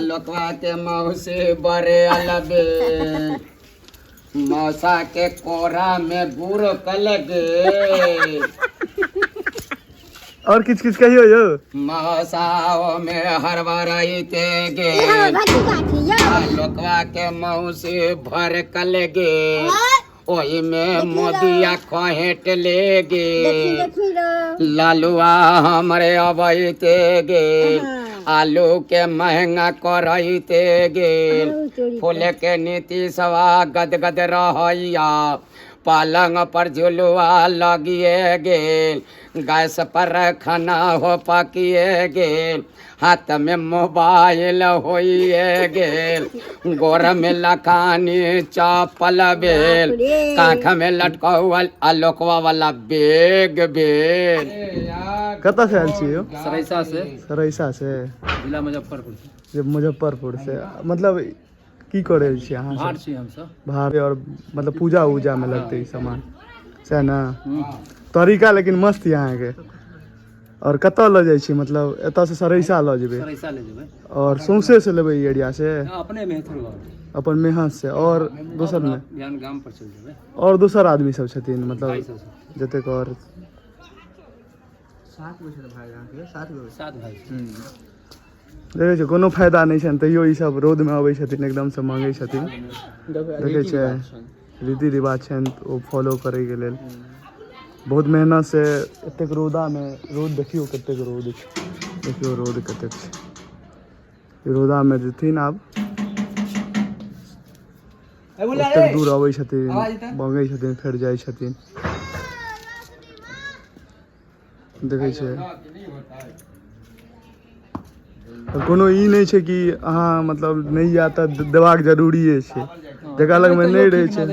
लोकवा के मौसी बड़े अलबे मौसा के कोरा में गुड़ कल गे। और किछु किछु कहियौ यौ। मौसा में हड़बड़ाइते गे, लोकवा के मौसी भर कल गे, ओही में मोदिया खोहेट ले गे। लालुआ हमरे अबैते गे, आलू के महंगा करैते गे। फूल के नीतीशवा गदगद रहैया, पलंग पर झुलुआ लगिए गेल, गैस पर खाना हो पकिए गेल, हाथ में मोबाइल होइए गेल, गोर में लखानी चप्पल भेल, कांख में लटकौअल आलोकवा वाला बैग भेल। कतऽ से आयल छियै यौ? सरैसा से। सरैसा से, जिला मुजफ्फरपुर से। जे मुजफ्फरपुर से। मतलब की करै छियै अहाँ? भार छी हमसब। भार और मतलब पूजा उजा में लगतै ई सामान, सएह ने? तरीका लेकिन मस्त यऽ अहाँके। और कतऽ लऽ जाइ छी? मतलब एतऽ से सरैसा लऽ जेबै? सरैसा ले जेबै। और सौंसे से लेबै ई एरिया से? अपने मेहथुर गाँव। अपन मेहनत से। और दोसर ने बिहान गाम पर चलि जेबै। और दोसर आदमी सब छथिन मतलब? भाइ सब छथिन। जतेक और 7 गो छथि भाइ अहाँके? 7 गो, 7 भाइ। देखै छियै, कोनो फायदा नहि छनि तैयो ई सब रौदमे अबै छथिन, एकदमसँ मांगै छथिन। देखै छियै, रीति रिवाज छनि, ओ फॉलो करैके लेल बहुत मेहनत से एतेक रौदामे। रौद देखियौ कतेक रौद छै, देखियौ रौद कतेक छै। रौदामे जेथिन आब ओतेक दूर, अबै छथिन, मांगै छथिन, फेर जाइ छथिन। देखै छियै, कोनो ई नहि छै कि अहाँ मतलब नहि आयत तऽ देबाक जरूरिए छै। जकरा लगमे नहि रहै छै,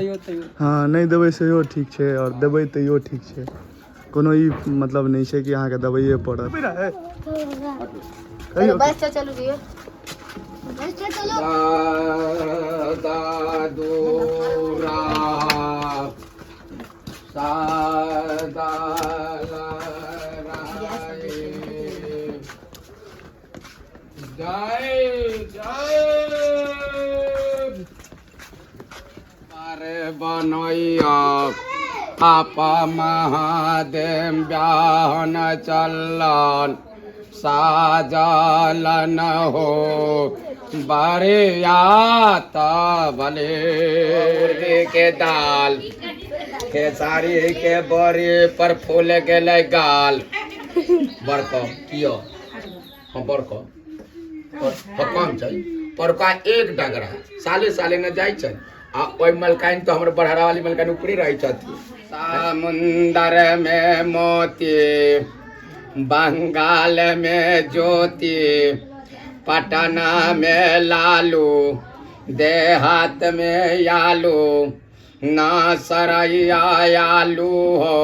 हँ, नहि देबै सेहो ठीक छै आओर देबै तैयो ठीक छै। कोनो ई मतलब नहि छै कि अहाँके देबैए पड़त। कहियौ। बस चलू दियौ, बस चलू। दादूरा सादा जय जय अरे बनैया आप महादेव ब्याहन चलन साजलन हो बरियात भले मुर्गी के दाल खेसारी के बड़ी पर फूल गेलै गाल। बड़ कम कियो? हाँ, बड़ कम। हाँ, कम छै। परुका एक डगरा साले साले ने जाइ छै आ ओहि मलकाइन तऽ हमर बड़हरा वाली मलकाइन ऊपरे रहै छथिन। समुंदर में मोती, बंगाल में ज्योति, पटना में लालू, देहात में आलू, ना सरैया आलू हो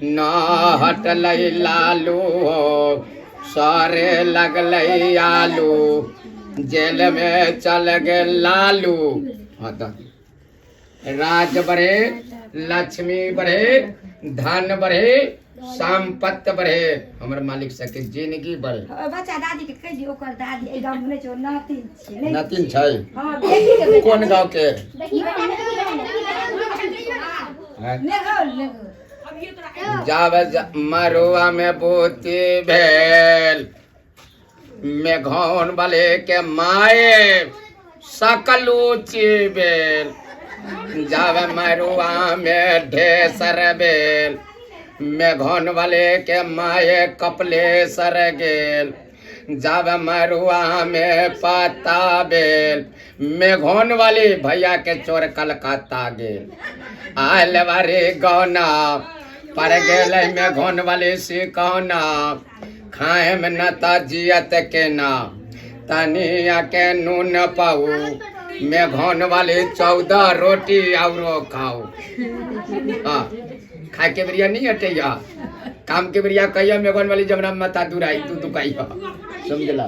ना हटलै लालू हो, सरे लगलै आलू, जेल में चल गेल लालू। हाँ, तऽ राज बढ़े, लक्ष्मी बढ़े, धन बढ़े, संपत्ति बढ़े, हमर मालिक सबके जिंदगी बढ़े। बच्चा, दादी के कहि दियौ, ओकर दादी एहि गाँव मे नहि छै, ओ नातिन छियै, नहि? नातिन छै? हँ, बेटी के बेटा। कोन गाँव के? हैं? मेघौल, मेघौल। जब मरुआ में बूती भेल, मेघौन वाले के माए सकलूची भेल। जब मरुआ में ढेसर भेल, मेघौन वाले के माए कपलेसर गेल। जब मरुआ में पत्ता भेल, मेघौन वाली भैया के चोर कलकत्ता गेल। आयल बारी गौना पर गेल मेघौन वाली सिकौना, खाए में न त जियत केना, तनिया के नून पाऊ, मेघौन वाली 14 रोटी औरो खाऊ। हाँ, खाए के बेरिया नहीं हटैया, काम के बेरिया कहिया मेघौन वाली जमना माथा दुराई तू दुकाई, समझला?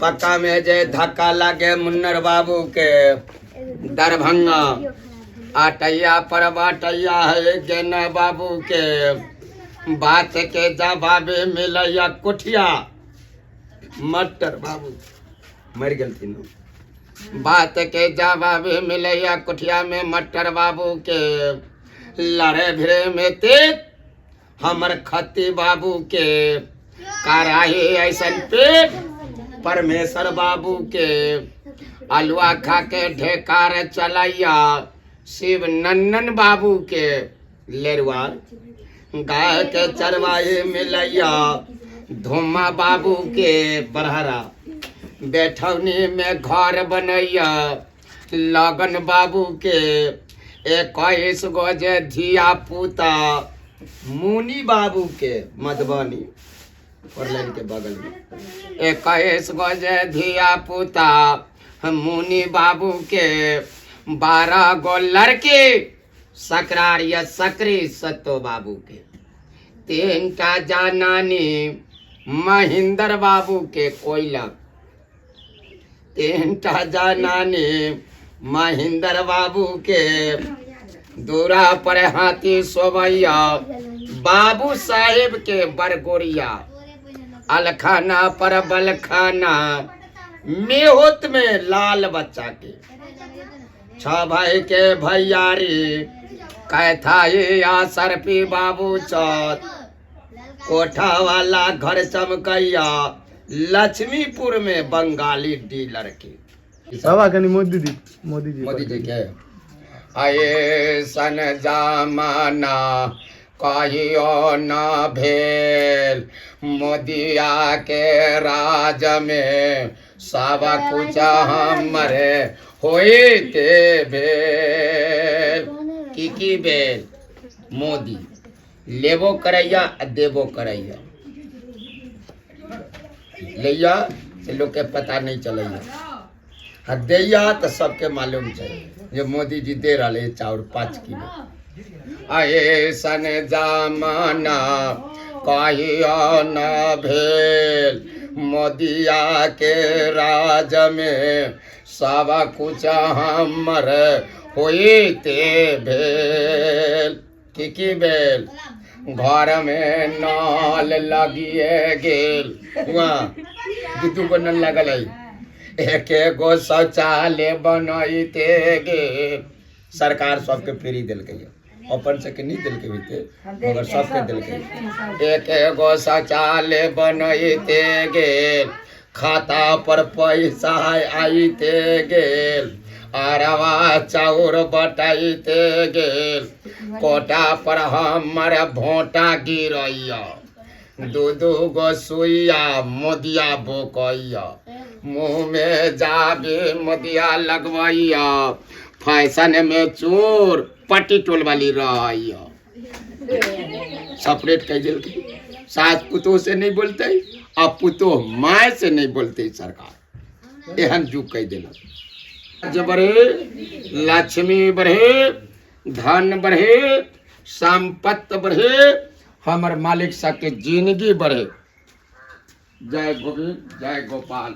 पक्का में जे धक्का लागे मुन्नर बाबू के दरभंगा, आटैया पर बाटैया है गेना बाबू के, बात के जवाब मिलैया कुठिया। मटर बाबू मरि गेलथिन। बात के जवाब मिलैया कुठिया में मटर बाबू के, लड़े भिड़े में तेज हमर खत्ती बाबू के, कराही ऐसन पेट परमेश्वर बाबू के, अलुआ खा के ढेकार चलैया शिव नन्नन बाबू के, लेरुआ गाय के चरवाही मिलैया धुमा बाबू के, बरहरा बैठौनी में घर बनैया लगन बाबू के, 21 गो जे धिया पुता मुनि बाबू के, मधुबनी लाइन के बगल में 21 गो जे धिया पुता मुनि बाबू के, 12 गो लड़की सकरार या सकरी सत्तो बाबू के, 3 टा जनानी महेंद्र बाबू के कोयला, 3 टा जनानी महेंद्र बाबू के, दूरा पर हाथी सोवैया बाबू साहेब के बरगोरिया, अलखाना पर बलखाना मेहोत में लाल बच्चा के, 6 भाई के भैयारी कैथाई या सरपी बाबू चौथ, कोठा वाला घर चमकैया लक्ष्मीपुर में बंगाली डीलर के। बाबा कनि मोदी जी, मोदी जी, मोदी जी के ऐसन जमाना कहियो न भेल, मोदिया के राज में सब कुछ हमरे होइते भेल। की की भेल? मोदी लेबो करैया आ देबो करैया, लैया से लोग के पता नहीं चलैया, आ दैया तो सबके मालूम छै जे मोदी जी दे रहा है चाउर 5 किलो। ऐसन जमाना कहियो न भेल, मोदिया के राज में सब कुछ हमर होइते भेल। की की भेल? घर में नल लगिए गेल, वहाँ 2 गो नल लागल है, 1 गो शौचालय बनैते गेल। सरकार सबके फ्री देलकै, अपन सबके नहीं देलकै होते मगर सबके देलकै। 1 गो शौचालय बनैते गेल, खाता पर पैसा आइते गेल, अरवा चाउर बटाइते गेल, कोटा पर हमर भोटा गिरैया, 2 2 गो सुइया मोदिया बोकैया, मुँह में जाबे मोदिया लगवैया, फैशन में चोर पट्टी टोल वाली रहैया। सेपरेट कह देलकै, सास पुतोह से नहीं बोलते आ पुतोह my से नहीं बोलते सरकार, एहन जुग कह देलक। राज्य बढ़े, लक्ष्मी बढ़े, धन बढ़े, संपत्ति बढ़े, हमर मालिक सबके जिंदगी बढ़े। जय गोविंद, जय गोपाल।